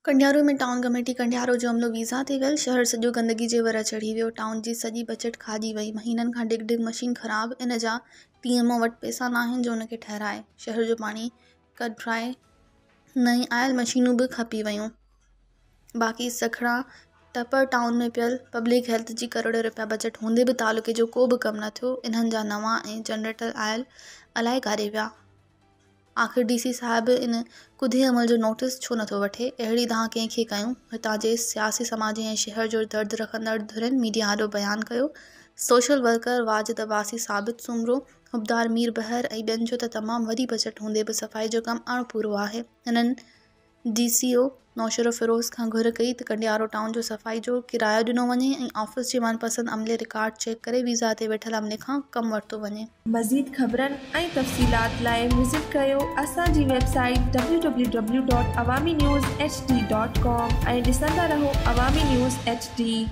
Kandiaro ۾ town committee Kandiaro جو عملو visa تي ويل، شهر سڄو گندگي جي ور چڙهي ويو، ٽائون جي سڄي بجيٽ کاڄي وئي، مهينن کان ڊگ ڊگ مشين خراب، ان جا ٽي ايم او وٽ پئسا ناهن جو ان کي ٺهرائي، شهر جو پاڻي ڪڍرائي نئين آيل مشينون به کپي ويون، باقي سکڻا ٽپڙ ٽائون ۾ پيل، پبلڪ هيلٿ جي ڪروڙين رپيا بجيٽ هوندي به تعلقي جو ڪو به ڪم نه ٿيو، انهن جا نوان ۽ جنريٽر آيل الائي ڪاڏي ويا. آخر ڊي سي صاحب ان ڪڌي عمل جو نوٽيس ڇو نٿو وٺي؟ اهڙي دانهن ڪنهن کي ڪيون؟ هتان جي سياسي، سماجي ۽ شهر جو درد رکندڙ ڌرين ميڊيا آڏو بيان ڪيو. سوشل ورڪر واجد عباسي، ثابت سومرو، حبدار مير بحر ۽ ٻين جو ته تمام وڏي بجيٽ هوندي به صفائي جو ڪم اڻپورو آهي. هنن ڊي سي او نوشهروفيروز کان گهر ڪئي ته ڪنڊيارو ٽائون جو صفائي جو ڪرايو ڏنو وڃي ۽ آفيس جي من پسند عملي رڪارڊ چيڪ ڪري ويزا تي ويٺل عملي کان ڪم ورتو وڃي. مزيد خبرن ۽ تفصيلات لاء وزٽ ڪريو اسان جي website W W W dot Awami news H D dot com ۽ ڏسندا رهو عوامي نيوز ايڇ ڊي.